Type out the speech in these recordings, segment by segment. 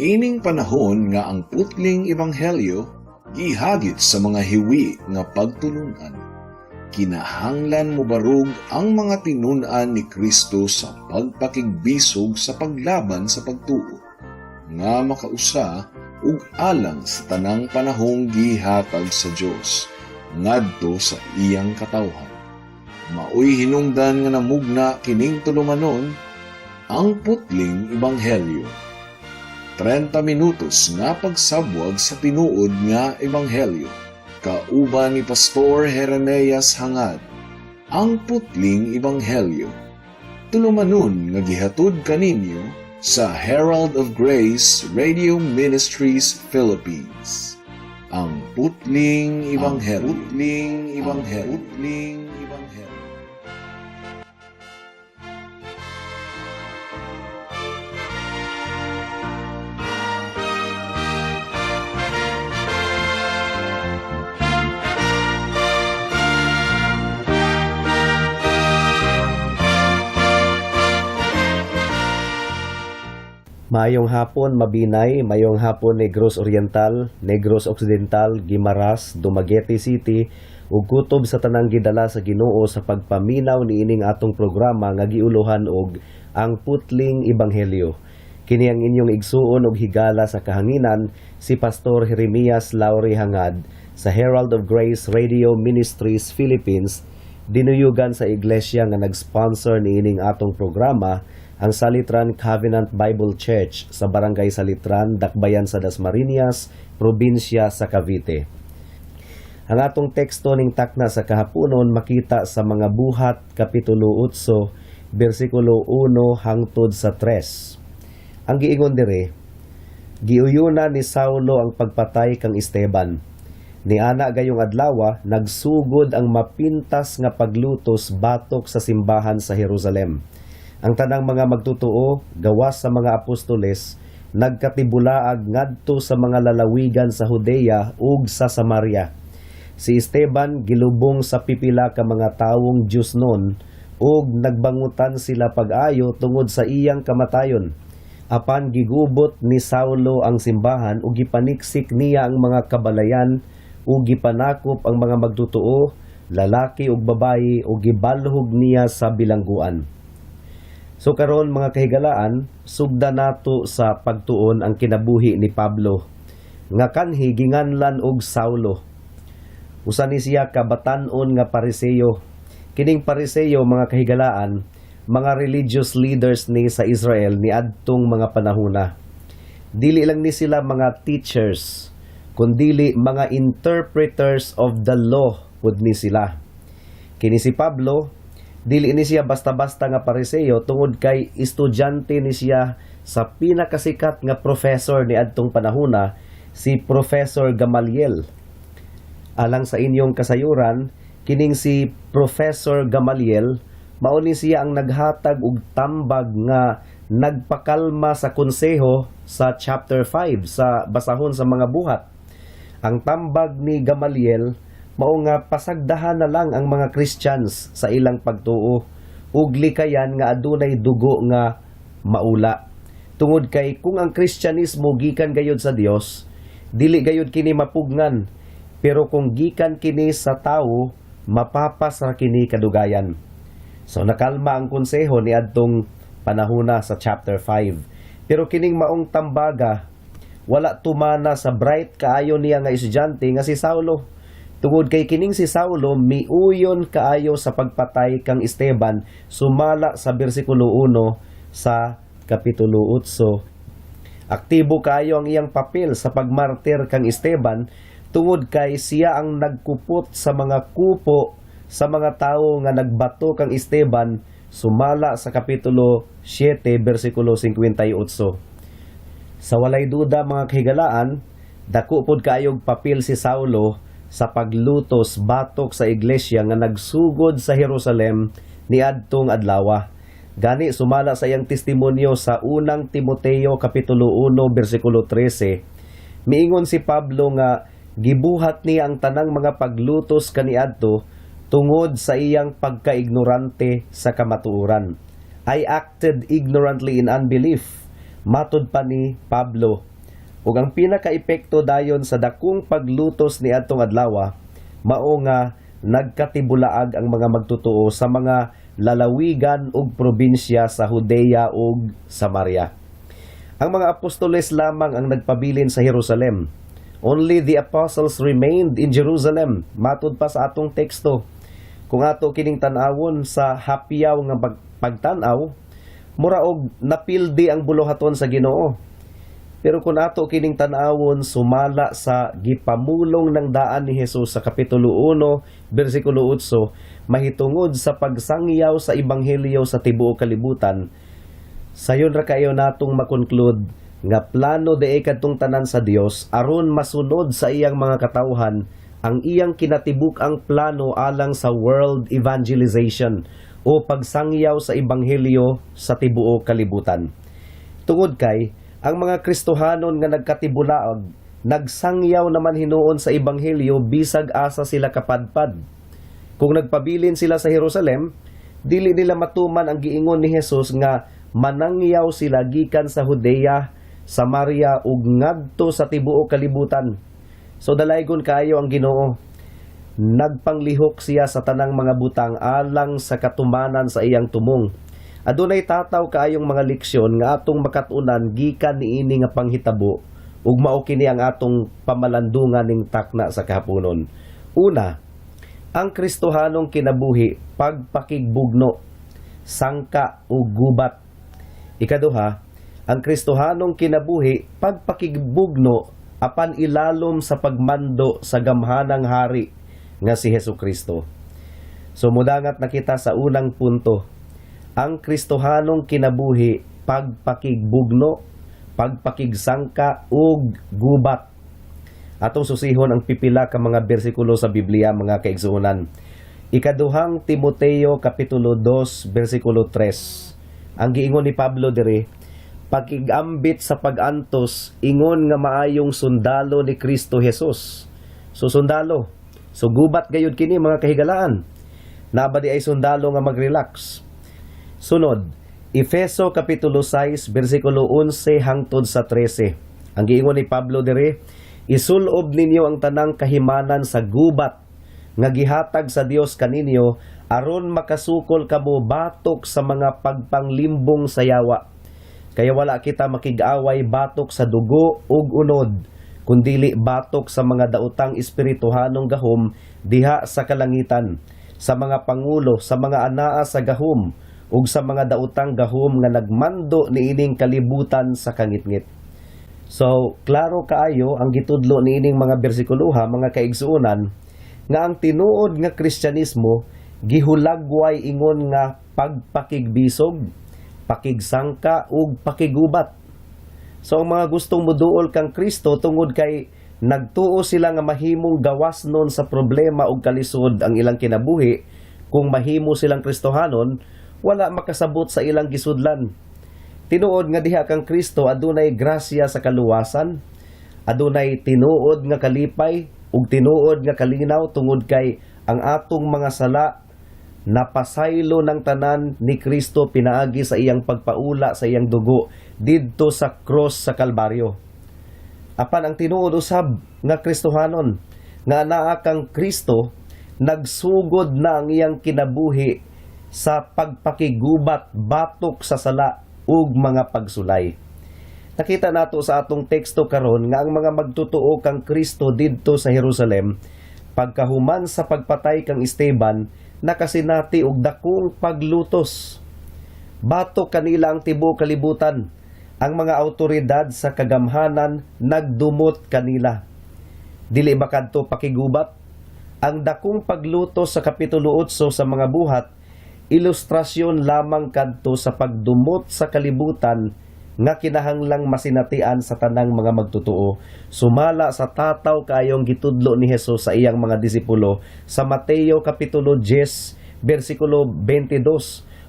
Niining panahon nga ang putling ebanghelyo gihagit sa mga hiwi nga pagtulunan, kinahanglan mobarog ang mga tinun-an ni Kristo sa pagpakigbisog sa paglaban sa pagtuo nga makausa ug alang sa tanang panahong gihatag sa Dios ngadto sa iyang katawhan. Maoy hinungdan nga namugna kining tulumanon, Ang Putling Ebanghelyo. 30 minutos nga pagsabwag sa tinuod nga ebanghelyo. Kauban ni Pastor Jeremias Hangad. Ang Putling Ebanghelyo. Tulumanon nga gihatod kaninyo sa Herald of Grace Radio Ministries Philippines. Ang Putling Ebanghelyo. Putling Ebanghelyo. Putling Ebanghelyo. Maayong hapon, Mabinay, maayong hapon, Negros Oriental, Negros Occidental, Guimaras, Dumaguete City ug kutob sa tanang gidala sa Ginoo sa pagpaminaw niining atong programa nga giuluhan og Ang Putling Ebanghelyo. Kini ang inyong igsuon og higala sa kahanginan, si Pastor Jeremias Lauri Hangad sa Herald of Grace Radio Ministries Philippines, dinuyugan sa iglesia nga nag-sponsor niining atong programa, ang Salitran Covenant Bible Church sa Barangay Salitran, Dakbayan sa Dasmariñas, probinsya sa Cavite. Ang atong teksto ning takna sa kahaponon makita sa Mga Buhat kapitulo 8 bersikulo 1 hangtod sa 3. Ang giingon dire, giuyuna ni Saulo ang pagpatay kang Esteban. Niana gayong adlawa, nagsugod ang mapintas nga paglutos batok sa simbahan sa Jerusalem. Ang tanang mga magtotoo gawas sa mga apostoles nagkatibulaag ngadto sa mga lalawigan sa Judea ug sa Samaria. Si Esteban gilubong sa pipila ka mga tawong Diyosnon ug nagbangutan sila pag-ayo tungod sa iyang kamatayon. Apan gigubot ni Saulo ang simbahan ug gipaniksik niya ang mga kabalayan ug gipanakop ang mga magtotoo, lalaki ug babayi, ug gibalhog niya sa bilangguan. So karon, mga kahigalaan, sugda nato sa pagtuon ang kinabuhi ni Pablo nga kanhi ginganlan og Saulo. Usa ni siya ka batan-on nga Pariseo. Kining Pariseo, mga kahigalaan, mga religious leaders ni sa Israel ni adtong mga panahona. Dili lang ni sila mga teachers, kundili mga interpreters of the law pud ni sila. Kini si Pablo, dili ni siya basta-basta nga Pariseo tungod kay estudyante ni siya sa pinakasikat nga professor ni adtong panahona, si Professor Gamaliel. Alang sa inyong kasayuran, kining si Professor Gamaliel, mao ni siya ang naghatag og tambag nga nagpakalma sa konseho sa chapter 5 sa basahon sa Mga Buhat. Ang tambag ni Gamaliel mao nga pasagdahan na lang ang mga Christians sa ilang pagtuo ug likayan nga adunay dugo nga maula. Tungod kay kung ang Kristyanismo gikan gayud sa Dios, dili gayud kini mapugngan. Pero kung gikan kini sa tawo, mapapas ra kini kadugayan. So nakalma ang konseho ni adtong panahona sa chapter 5. Pero kining maong tambaga wala tumana sa bright kaayo niya nga estudyante nga si Saulo. Tungod kay kining si Saulo miuyon kaayo sa pagpatay kang Esteban sumala sa bersikulo 1 sa kapitulo 8. Aktibo kaayo ang iyang papel sa pagmartir kang Esteban tungod kay siya ang nagkupot sa mga kupo sa mga tawo nga nagbato kang Esteban sumala sa kapitulo 7 bersikulo 58. Sa walay duda, mga kahigalaan, dako pod kaayog papel si Saulo sa paglutos batok sa iglesia nga nagsugod sa Jerusalem niadtong adlawa. Gani sumala sa iyang testimonyo sa Unang Timoteo kapitulo 1 bersikulo 13, miingon si Pablo nga gibuhat niya ang tanang mga paglutos kaniadto tungod sa iyang pagkaignorante sa kamatuoran. "I acted ignorantly in unbelief," matud pa ni Pablo. Ug ang pinaka-epekto dayon sa dakong paglutos ni adtong adlaw mao nga nagkatibulaag ang mga magtotoo sa mga lalawigan ug probinsya sa Judea ug Samaria. Ang mga apostoles lamang ang nagpabilin sa Jerusalem. Only the apostles remained in Jerusalem. Matud pa sa atong teksto. Kung ato kining tan-awon sa hapyaw nga pagtan-aw, mura og napildi ang buluhaton sa Ginoo. Pero kung ato kining tan-awon sumala sa gipamulong ng daan ni Jesus sa Kapitulo 1, bersikulo 8, mahitungod sa pagsangyaw sa ebanghelyo sa tibuok kalibutan, sayon ra kayo natong makonclude nga plano diay kadtong tanan sa Dios aron masunod sa iyang mga katawhan ang iyang kinatibuk-ang plano alang sa world evangelization o pagsangyaw sa ebanghelyo sa tibuok kalibutan. Tungod kay ang mga Kristohanon nga nagkatibulaag, nagsangyaw naman hinuon sa ebanghelyo bisag asa sila kapadpad. Kung nagpabilin sila sa Jerusalem, dili nila matuman ang giingon ni Jesus nga manangyaw sila gikan sa Judea, Samaria ug ngadto sa tibuok kalibutan. So dalaygon kaayo ang Ginoo. Nagpanglihok siya sa tanang mga butang alang sa katumanan sa iyang tumong. Adunay tataw kaayong mga leksyon nga atong makat-unan gikan niini nga panghitabo ug mao kini ang atong pamalandungan ning takna sa kahaponon. Una, ang Kristohanong kinabuhi pagpakigbugno, sangka ug gubat. Ikaduha, ang Kristohanong kinabuhi pagpakigbugno apan ilalom sa pagmando sa gamhanang hari nga si Hesus Kristo. So mudangat na kita sa unang punto. Ang Kristohanong kinabuhi pagpakigbugno, pagpakigsangka ug gubat. Atong susihon ang pipila ka mga bersikulo sa Biblia, mga kaigsuonan. Ikaduhang Timoteo Kapitulo 2 bersikulo 3. Ang giingon ni Pablo diri, "Pakigambit sa pagantos ingon nga maayong sundalo ni Kristo Jesus." So sundalo. So gubat gayud kini, mga kahigalaan. Naa ba diay sundalo nga magrelax? Sunod, Efeso Kapitulo 6 bersikulo 11 hangtod sa 13. Ang giingon ni Pablo diri, "Isulob ninyo ang tanang kahimanan sa gubat nga gihatag sa Dios kaninyo aron makasukol kamo batok sa mga pagpanglimbong sa yawa. Kaya wala kita makig-away batok sa dugo ug unod, kundili batok sa mga daotang espirituhanong gahom diha sa kalangitan, sa mga pangulo, sa mga anaa sa gahom, ug sa mga daotang gahom nga nagmando niining kalibutan sa kangitngit." So, klaro kaayo ang gitudlo niining mga bersikuloha, mga kaigsuonan, nga ang tinuod nga Kristyanismo gihulagway ingon nga pagpakigbisog, pakigsangka ug pakigubat. So ang mga gustong muduol kang Kristo tungod kay nagtuo sila nga mahimong gawas nun sa problema ug kalisod ang ilang kinabuhi kung mahimo silang Kristohanon, wala makasabot sa ilang gisudlan. Tinuod nga diha kang Kristo adunay grasya sa kaluwasan, adunay tinuod nga kalipay ug tinuod nga kalinaw tungod kay ang atong mga sala napasaylo ng tanan ni Kristo pinaagi sa iyang pagpaula sa iyang dugo didto sa cross sa Kalbaryo. Apan ang tinuod usab nga Kristohanon nga naa kang Kristo, nagsugod na ang iyang kinabuhi sa pagpakigubat batok sa sala ug mga pagsulay. Nakita nato sa atong teksto karon nga ang mga magtotoo kang Kristo didto sa Jerusalem pagkahuman sa pagpatay kang Esteban nakasinati og dakong paglutos. Batok kanila ang tibuok kalibutan. Ang mga autoridad sa kagamhanan nagdumot kanila. Dili ba kadto pakigubat? Ang dakong paglutos sa Kapitulo 8 sa mga Buhat, ilustrasyon lamang kadto sa pagdumot sa kalibutan nga kinahanglang masinatian sa tanang mga magtotoo sumala sa tataw kayong gitudlo ni Jesus sa iyang mga disipulo sa Mateo Kapitulo 10 bersikulo 22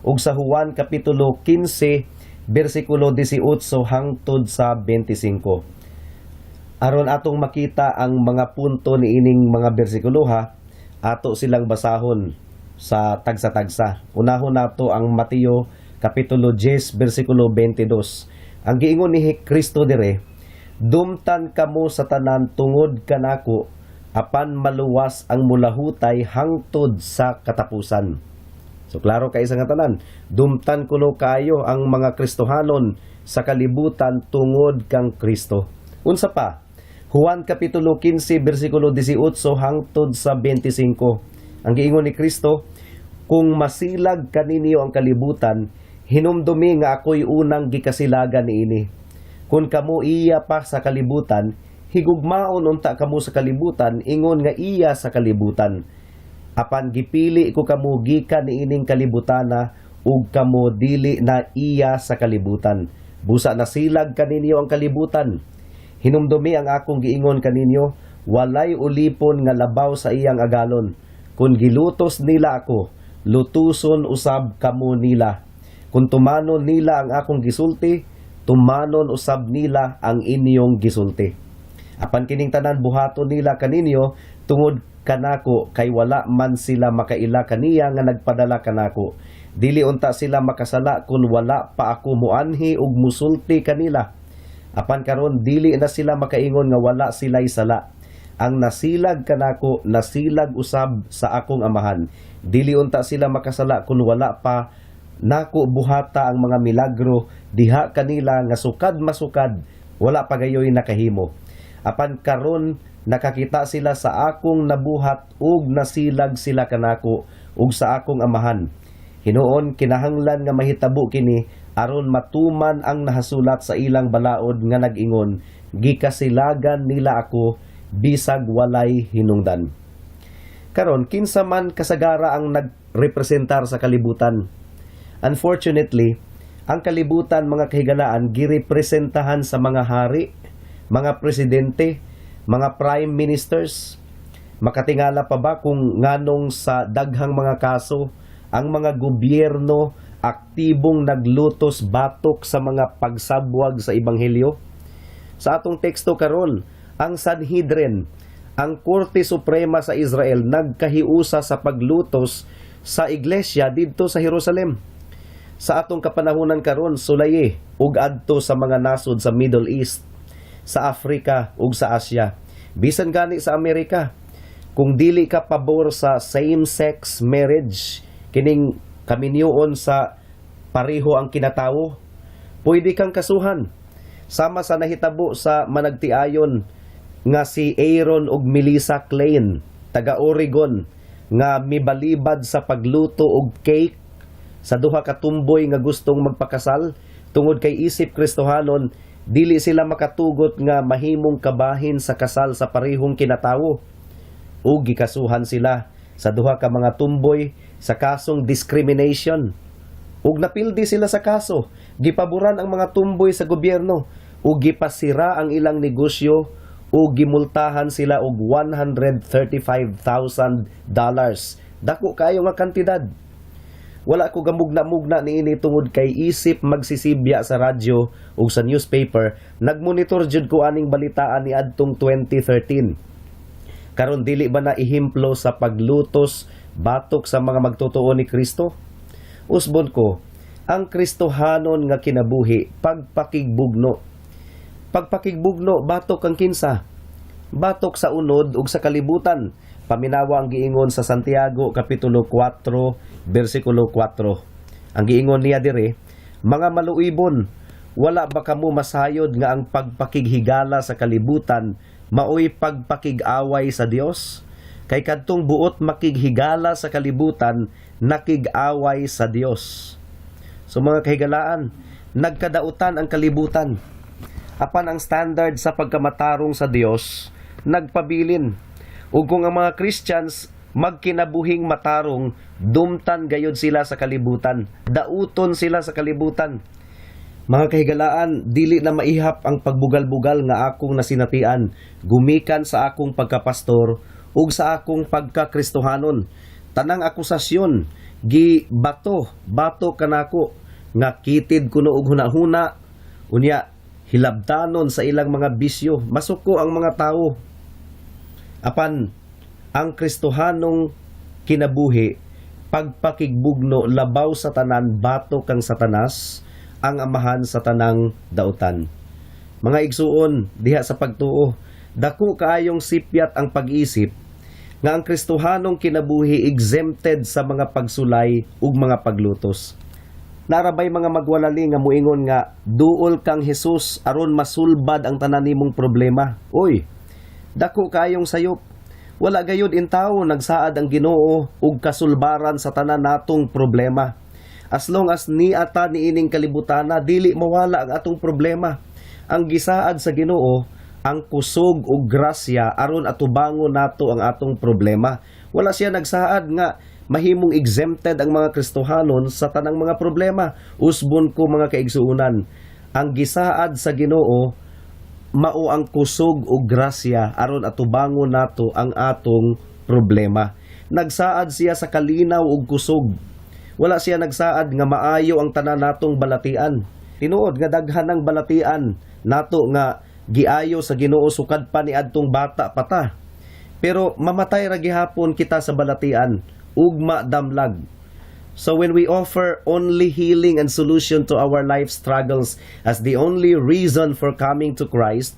ug sa Juan Kapitulo 15 bersikulo 18 hangtod sa 25. Aron atong makita ang mga punto niining mga bersikulo ha, ato silang basahon sa tagsa-tagsa. Unahon nato ang Mateo Kapitulo 10 bersikulo 22. Ang giingon ni Kristo dire, Dumtan kamo sa tanan tungod kanako, apan maluwas ang mulahutay hangtod sa katapusan. So klaro kay sa nga tanan, dumtan kuno kayo ang mga Kristohanon sa kalibutan tungod kang Kristo. Unsa pa? Juan kapitulo 15 bersikulo 18 hangtod sa 25. Ang giingon ni Kristo, "Kung masilag kaninyo ang kalibutan, hinumdumi nga ako'y unang gikasilagan niini. Kung kamo iya pa sa kalibutan, higugmaon unta kamo sa kalibutan ingon nga iya sa kalibutan. Apan gipili ko kamo gikan niining kalibutana ug kamo dili na iya sa kalibutan. Busa nasilag kaninyo ang kalibutan. Hinumdumi ang akong giingon kaninyo, walay ulipon nga labaw sa iyang agalon. Kung gilutos nila ako, lutuson usab kamo nila. Kung tumanon nila ang akong gisulti, tumanon usab nila ang inyong gisulti. Apan kining tanan buhaton nila kaninyo tungod kanako kay wala man sila makaila kaniya nga nagpadala kanako. Dili unta sila makasala kung wala pa ako muanhi ug musulti kanila. Apan karon dili na sila makaingon nga wala sila'y sala. Ang nasilag kanako nasilag usab sa akong Amahan. Dili unta sila makasala kung wala pa nako buhata ang mga milagro diha kanila nga sukad masukad wala pa gayoy nakahimo. Apan karon nakakita sila sa akong nabuhat ug nasilag sila kanako ug sa akong Amahan. Hinuon kinahanglan nga mahitabo kini aron matuman ang nahasulat sa ilang balaod nga nag-ingon, 'Gikasilagan nila ako bisag walay hinungdan.'" Karon, kinsa man kasagara ang nagrepresentar sa kalibutan? Unfortunately, ang kalibutan, mga kahigalaan, girepresentahan sa mga hari, mga presidente, mga prime ministers. Makatingala pa ba kung nganong sa daghang mga kaso ang mga gobyerno aktibong naglutos batok sa mga pagsabwag sa ebanghelyo? Sa atong teksto karon, ang Sanhedrin, ang Korte Suprema sa Israel, nagkahiusa sa paglutos sa iglesia didto sa Jerusalem. Sa atong kapanahunan karon, sulayi ug adto sa mga nasod sa Middle East, sa Africa ug sa Asia. Bisan gani sa Amerika, kung dili ka pabor sa same-sex marriage, kining kaminyoon sa pareho ang kinatawo, pwede kang kasuhan. Sama sa nahitabo sa managtiayon nga si Aaron ug Melissa Klein, taga Oregon, nga mibalibad sa pagluto og cake sa duha ka tumboy nga gustong magpakasal tungod kay isip Kristohanon dili sila makatugot nga mahimong kabahin sa kasal sa parehong kinatawo, ug gikasuhan sila sa duha ka mga tumboy sa kasong discrimination ug napildi sila sa kaso. Gipaboran ang mga tumboy sa gobyerno ug gipasira ang ilang negosyo ug gimultahan sila og $135,000. Dako kaayo nga kantidad. Wala ko gamugna-mugna niini tungod kay isip magsisibya sa radyo ug sa newspaper, nagmonitor jud ko aning balitaan ni adtong 2013. Karon, dili ba na ehemplo sa paglutos batok sa mga magtotoo ni Kristo? Usbon ko, ang Kristohanon nga kinabuhi pagpakigbugno. Pagpakigbugno batok ang kinsa? Batok sa unod ug sa kalibutan. Paminawa ang giingon sa Santiago kapitulo 4 bersikulo 4. Ang giingon niya dire, "Mga maluibon, wala ba kamo masayod nga ang pagpakighigala sa kalibutan maoy pagpakig-away sa Dios? Kay kadtong buot makighigala sa kalibutan, nakig-away sa Dios." So mga kahigalaan, nagkadautan ang kalibutan. Apan ang standard sa pagkamatarong sa Dios nagpabilin. Ug kung ang mga Christians magkinabuhing matarong, dumtan gayod sila sa kalibutan. Dauton sila sa kalibutan. Mga kahigalaan, dili na maihap ang pagbugal-bugal nga akong nasinatian gumikan sa akong pagkapastor ug sa akong pagkakristohanon. Tanang akusasyon gi bato, bato kanako nga kitid kuno og hunahuna, unya hilabtanon sa ilang mga bisyo. Masuko ang mga tawo. Apan ang Kristohanong kinabuhi pagpakigbugno labaw sa tanan batok kang Satanas, ang amahan sa tanang dautan. Mga igsuon, diha sa pagtuo, dako kaayong sipyat ang pag-isip nga ang Kristohanong kinabuhi exempted sa mga pagsulay ug mga paglutos. Naa ra bay mga magwalali nga muingon nga duol kang Jesus aron masulbad ang tanan nimong problema? Uy, dako kaayong sayop. Wala gayud intawo nagsaad ang Ginoo og kasulbaran sa tanan natong problema. As long as naa ta niining kalibutana, dili mawala ang atong problema. Ang gisaad sa Ginoo ang kusog ug grasya aron atubangon nato ang atong problema. Wala siya nagsaad nga mahimong exempted ang mga Kristohanon sa tanang mga problema. Usbon ko, mga kaigsuonan, ang gisaad sa Ginoo mao ang kusog ug grasya aron atubangon nato ang atong problema. Nagsaad siya sa kalinaw ug kusog. Wala siya nagsaad nga maayo ang tanan natong balatian. Tinuod nga daghan ang balatian nato nga giayo sa Ginoo sukad pa ni adtong bata pa ta. Pero mamatay ra gihapon kita sa balatian, ugma damlag. So when we offer only healing and solution to our life struggles as the only reason for coming to Christ,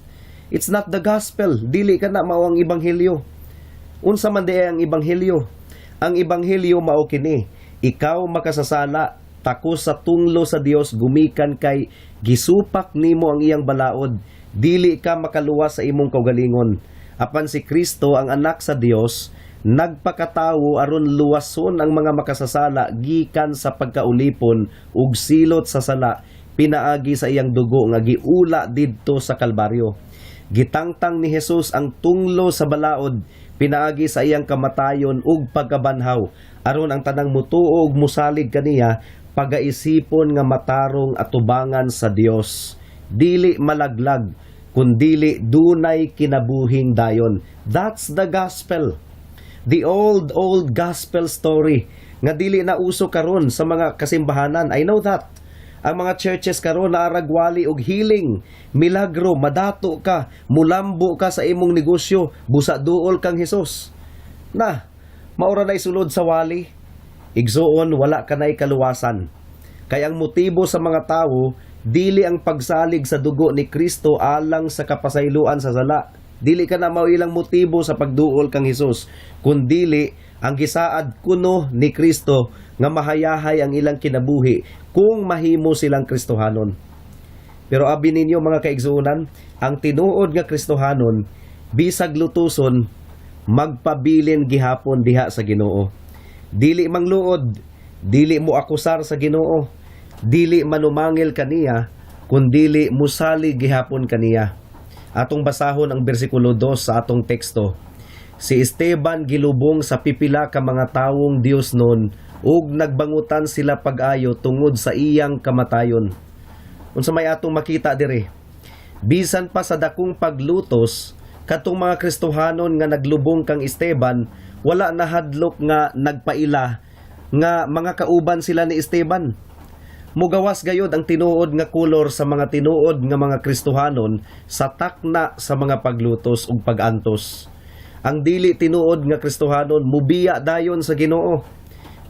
it's not the gospel. Dili kana mao ang ebanghelyo. Unsa man diay ang ebanghelyo? Ang ebanghelyo mao kini: Ikaw makasasala, takos sa tunglo sa Dios gumikan kay gisupak nimo ang iyang balaod. Dili ka makaluwas sa imong kaugalingon. Apan si Kristo, ang anak sa Dios, nagpakatawo aron luwason ang mga makasasala gikan sa pagkaulipon ug silot sa sala pinaagi sa iyang dugo nga giula didto sa Kalbaryo. Gitangtang ni Jesus ang tunglo sa balaod pinaagi sa iyang kamatayon ug pagkabanhaw aron ang tanang mutuo ug musalig kaniya pagaisipon nga matarong atubangan sa Dios, dili malaglag kundili dunay kinabuhing dayon. That's the gospel. The old, old gospel story nga dili na uso karon sa mga kasimbahanan. I know that. Ang mga churches karon naa rag wali og healing, milagro, madato ka, mulambo ka sa imong negosyo, busa duol kang Hesus. Na, mao ra nay sulod sa wali. Igsuon, wala kanay kaluwasan. Kay ang motibo sa mga tawo dili ang pagsalig sa dugo ni Kristo alang sa kapasayloan sa sala. Dili kana mao ilang motibo sa pagduol kang Hesus, kundili ang gisaad kuno ni Kristo nga mahayahay ang ilang kinabuhi kung mahimo silang Kristohanon. Pero abi ninyo, mga kaigsuonan, ang tinuod nga Kristohanon bisag lutuson, magpabilin gihapon diha sa Ginoo. Dili mangluod, dili mo akusar sa Ginoo, dili manumangil kaniya, kundili musalig gihapon kaniya. Atong basahon ang bersikulo 2 sa atong teksto. Si Esteban gilubong sa pipila ka mga tawong Diosnon ug nagbangutan sila pag-ayo tungod sa iyang kamatayon. Unsa may atong makita diri? Bisan pa sa dakong paglutos, katong mga Kristohanon nga naglubong kang Esteban, wala nahadlok nga nagpaila nga mga kauban sila ni Esteban. Mugawas gayod ang tinuod nga kolor sa mga tinuod nga mga Kristohanon sa takna sa mga paglutos ug pagantos. Ang dili tinuod nga Kristohanon mubiya dayon sa Ginoo.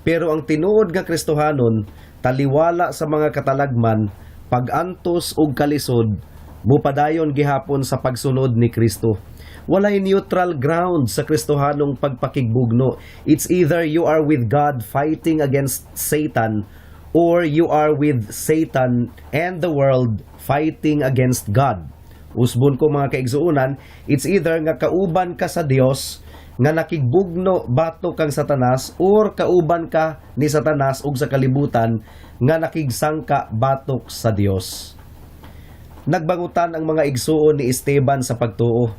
Pero ang tinuod nga Kristohanon taliwala sa mga katalagman, pagantos ug kalisod, mupadayon gihapon sa pagsunod ni Kristo. Walay neutral ground sa Kristohanong pagpakigbugno. It's either you are with God fighting against Satan or you are with Satan and the world fighting against God. Usbon ko, mga kaigsuonan, it's either nga kauban ka sa Dios nga nakigbugno batok kang Satanas or kauban ka ni Satanas ug sa kalibutan nga nakigsangka batok sa Dios. Nagbangutan ang mga igsuon ni Esteban sa pagtuo.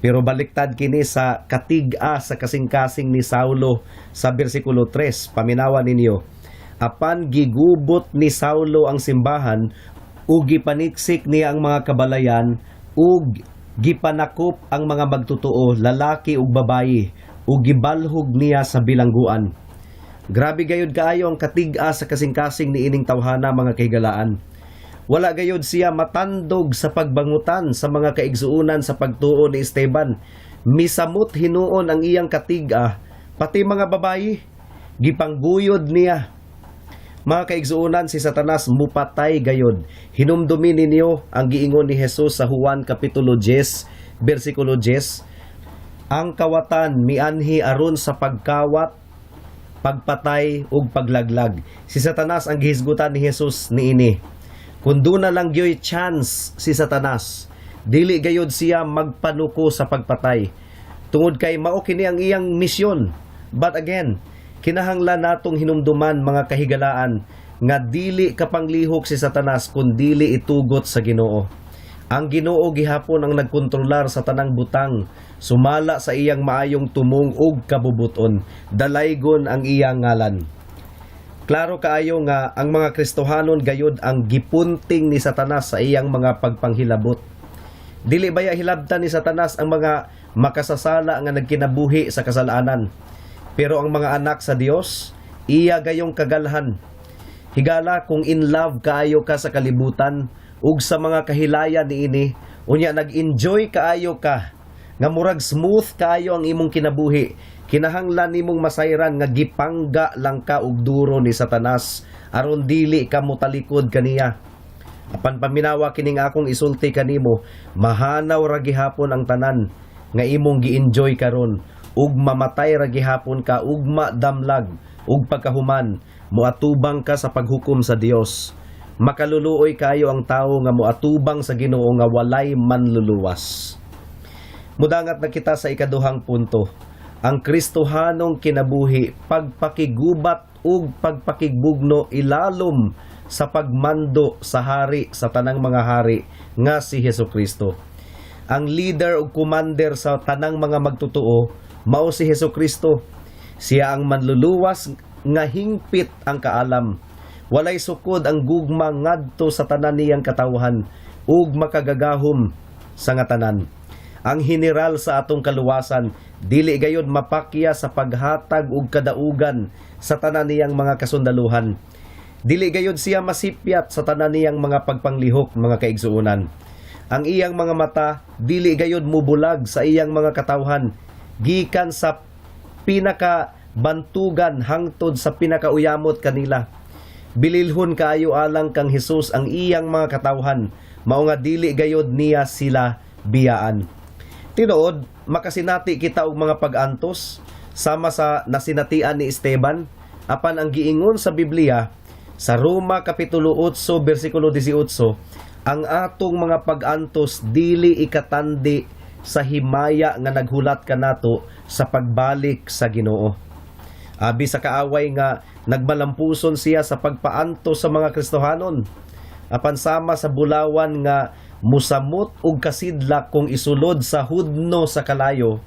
Pero baliktad kini sa katig-a sa kasing-kasing ni Saulo sa bersikulo 3. Paminawa ninyo. Apan gigubot ni Saulo ang simbahan ug gipaniksik niya ang mga kabalayan ug gipanakop ang mga magtotoo, lalaki ug babayi, ug gibalhog niya sa bilangguan. Grabe gayud kaayo ang katig-a sa kasing-kasing ni ining tawhana, mga kahigalaan. Wala gayud siya matandog sa pagbangutan sa mga kaigsuonan sa pagtuo ni Esteban. Misamot hinuon ang iyang katig-a, pati mga babayi. Gipangguyod niya. Mga kaigsuonan, si Satanas mupatay gayod. Hinumdumi ninyo ang giingon ni Jesus sa Juan Kapitulo 10, versikulo 10. Ang kawatan mianhi aron sa pagkawat, pagpatay ug paglaglag. Si Satanas ang gihisgutan ni Jesus niini. Kung duna lang gyoy chance si Satanas, dili gayod siya magpanuko sa pagpatay. Tungod kay mao kini ang iyang misyon. But again, kinahanglan natong hinumduman, mga kahigalaan, nga dili kapanglihok si Satanas kung dili itugot sa Ginoo. Ang Ginoo gihapon ang nagkontrolar sa tanang butang, sumala sa iyang maayong tumong ug kabubuton. Dalaygon ang iyang ngalan. Klaro kaayo nga ang mga Kristohanon gayod ang gipunting ni Satanas sa iyang mga pagpanghilabot. Dili baya hilabtan ni Satanas ang mga makasasala nga nagkinabuhi sa kasalanan? Pero ang mga anak sa Dios, iya gayong kagalhan. Higala, kung in love kaayo ka sa kalibutan ug sa mga kahilayan niini, unya nag-enjoy kaayo ka nga murag smooth kaayo ang imong kinabuhi, kinahanglan nimong masayran nga gipangga lang ka og duro ni Satanas aron dili ka motalikod kaniya. Apan paminawa kining akong isulti kanimo, mahanaw ra gihapon ang tanan nga imong gi-enjoy karon ug mamatay ra gihapon ka ugma damlag, ug pagkahuman moatubang ka sa paghukom sa Dios. Makaluluoy kayo ang tawo nga moatubang sa Ginoo nga walay manluluwas. Mudangat na kita sa ikaduhang punto. Ang Kristohanong kinabuhi, pagpakigubat ug pagpakigbugno ilalom sa pagmando sa hari sa tanang mga hari nga si Hesus Kristo. Ang leader ug commander sa tanang mga magtotoo mao si Hesus Kristo. Siya ang manluluwas nga hingpit ang kaalam. Walay sukod ang gugma ngadto sa tanan niyang katawhan ug makagagahom sa nga tanan. Ang general sa atong kaluwasan dili gayod mapakya sa paghatag og kadaugan sa tanan niyang mga kasundaluhan. Dili gayod siya masipyat sa tanan niyang mga pagpanglihok, mga kaigsuonan. Ang iyang mga mata dili gayod mubulag sa iyang mga katawhan gikan sa pinaka bantugan hangtod sa pinakauyamot kanila. Bililhon kaayo alang kang Hesus ang iyang mga katawhan, mao nga dili gayod niya sila biyaan. Tinuod, makasinati kita og mga pag-antos sama sa nasinatian ni Esteban, apan ang giingon sa Biblia sa Roma Kapitulo 8 bersikulo 18, ang atong mga pag-antos dili ikatandi sa himaya nga naghulat kanato sa pagbalik sa Ginoo. Abi sa kaaway nga nagmalampuson siya sa pagpaantos sa mga Kristohanon. Apan sama sa bulawan nga musamot og kasidlak kung isulod sa hudno sa kalayo,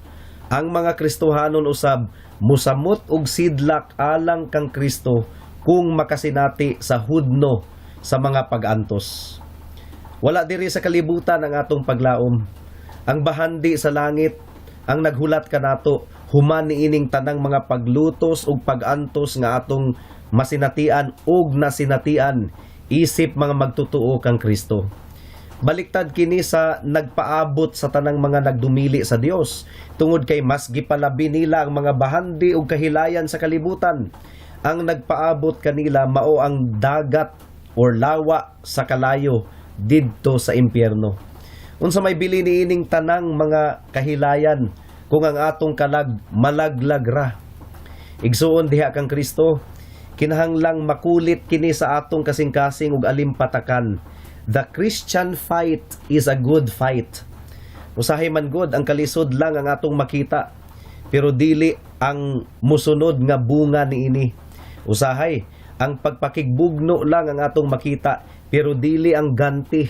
ang mga Kristohanon usab musamot og sidlak alang kang Kristo kung makasinati sa hudno sa mga pag-antos. Wala diri sa kalibutan ang atong paglaom. Ang bahandi sa langit ang naghulat kanato human niining tanang mga paglutos ug pag-antos nga atong masinatian ug nasinatian isip mga magtotoo kang Kristo. Baliktad kini sa nagpaabot sa tanang mga nagdumili sa Dios tungod kay mas gipalabi nila ang mga bahandi ug kahilayan sa kalibutan. Ang nagpaabot kanila mao ang dagat or lawa sa kalayo didto sa impyerno. Unsa may bili niining tanang mga kahilayan kung ang atong kalag malaglag ra? Igsuon diha kang Kristo, kinahanglang makulit kini sa atong kasing-kasing ug alimpatakan. The Christian fight is a good fight. Usahay man gud ang kalisod lang ang atong makita, pero dili ang musunod nga bunga niini. Usahay ang pagpakigbugno lang ang atong makita, pero dili ang ganti.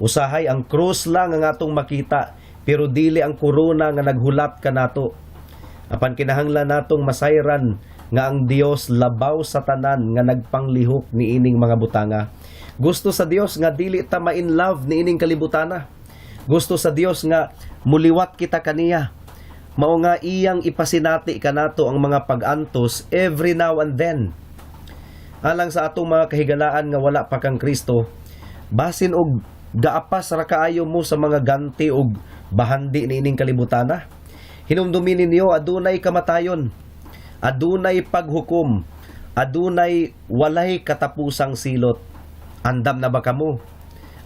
Usahay ang krus lang ang atong makita, pero dili ang korona nga naghulat kanato. Apan kinahanglan natong masayran nga ang Dios labaw sa tanan nga nagpanglihok niining mga butanga. Gusto sa Dios nga dili ta ma-in love niining kalibutana. Gusto sa Dios nga muliwat kita kaniya. Mao nga iyang ipasinati kanato ang mga pag-antos every now and then. Alang sa atong mga kahigalaan nga wala pa kang Kristo, basin og gaapas ra kaayo mo sa mga ganti og bahandi niining kalibutana. Hinumdumi ninyo, adunay kamatayon, adunay paghukom. Adunay walay katapusang silot. Andam na ba kamo?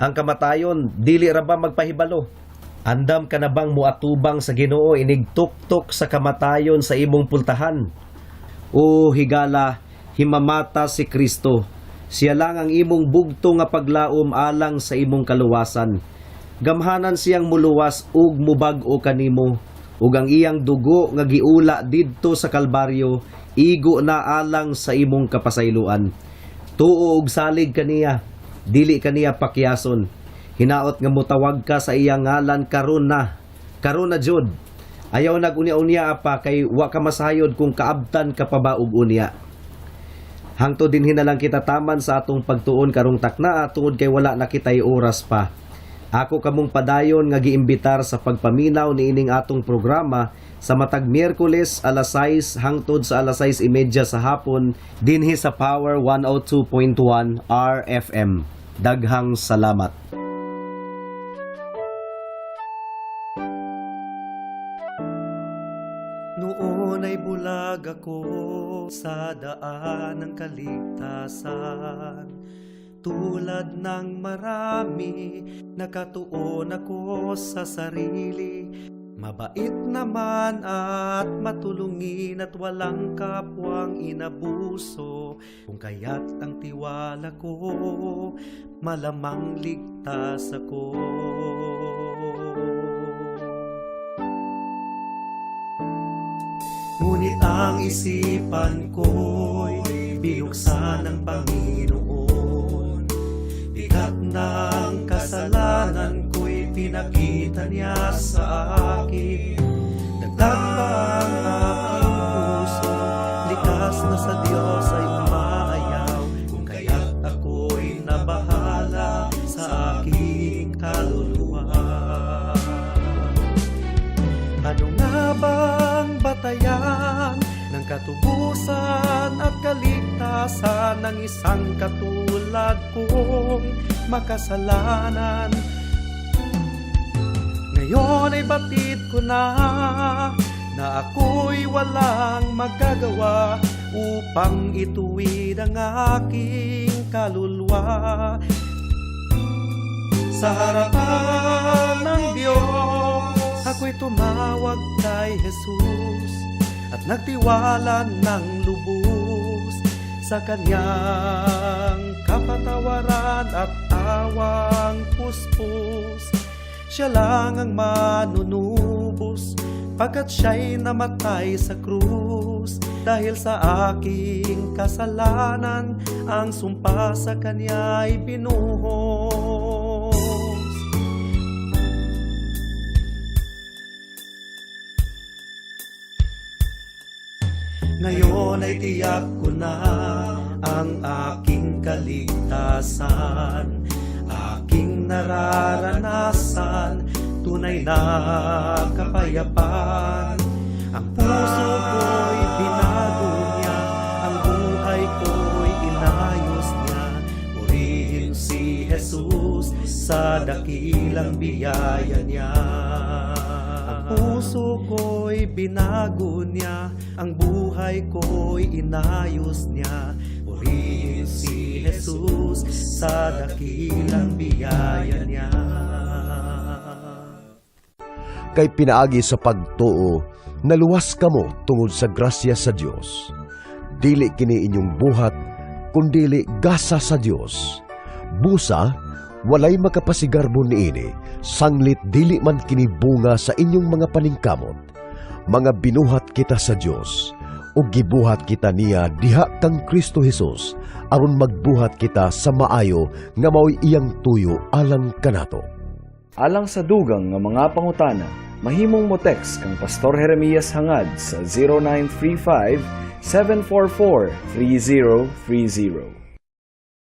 Ang kamatayon, dili ra ba magpahibalo? Andam ka na bang muatubang sa Ginoo inig tuktok sa kamatayon sa imong pultahan? O higala, himamata si Kristo. Siya lang ang imong bugto nga paglaom alang sa imong kaluwasan. Gamhanan siyang muluwas ug mubag-o kanimo, ug ang iyang dugo nga giula didto sa Kalbaryo igo na alang sa imong kapasayloan. Tuo og salig kaniya, dili kaniya pakyason. Hinaot nga mutawag ka sa iyang ngalan karon na. Karon na jud. Ayaw nag unya-unya pa kay wa ka masayod kung kaabtan ka pa ba og unya. Hangtod dinhi na lang kita taman sa atong pagtuon karong taknaa tungod kay wala na kitay oras pa. Ako kamong padayon nga giimbitar sa pagpaminaw niining atong programa sa matag Miyerkules alas 6 hangtod sa alas 6:30 sa hapon dinhi sa Power 102.1 RFM. Daghang salamat. Noon ay bulag ako sa daan ng kaligtasan. Tulad ng marami, nakatuon ako sa sarili. Mabait naman at matulungin at walang kapwang inabuso. Kung kaya't ang tiwala ko, malamang ligtas ako. Ngunit ang isipan ko'y binuksan ng Panginoon. Bigat ng kasalanan ko'y pinakita niya sa akin. Dagdag pa ang aking puso, likas na sa Diyos ay umaayaw. Kung kaya't ako'y nabahala sa aking kaluluwa. Ano nga bang batayan ng katubusan at kaligtasan ng isang katulad kong makasalanan? Ngayon ay batid ko na na ako'y walang magagawa upang ituwid ang aking kaluluwa. Sa harapan ng Diyos, ako'y tumawag kay Jesus at nagtiwala ng lubos sa kanyang kapatawaran at awang puspos. Siya lang ang manunubos pagkat siya'y namatay sa krus. Dahil sa aking kasalanan, ang sumpa sa kanya'y binuhos. Ngayon ay tiyak ko na ang aking kaligtasan, aking nararanasan, tunay na kapayapaan. Ang puso ko'y binago niya, ang buhay ko'y inayos niya. Purihin si Jesus sa dakilang biyaya niya. Ang puso ko'y binago niya, ang buhay ko'y inayos niya. Purihin si Jesus sa dakilang biyaya niya. Kay pinaagi sa pagtuo, naluwas kamo tungod sa grasya sa Dios. Dili kini inyong buhat, kundili gasa sa Dios. Busa, walay makapasigarbo niini, sanglit dili man kini bunga sa inyong mga paningkamot. Mga binuhat kita sa Dios, ug gibuhat kita niya diha kang Kristo Hesus, aron magbuhat kita sa maayo nga mao'y iyang tuyo alang kanato. Alang sa dugang nga mga pangutana, mahimong mo text kang Pastor Jeremias Hangad sa 0935 744 3030.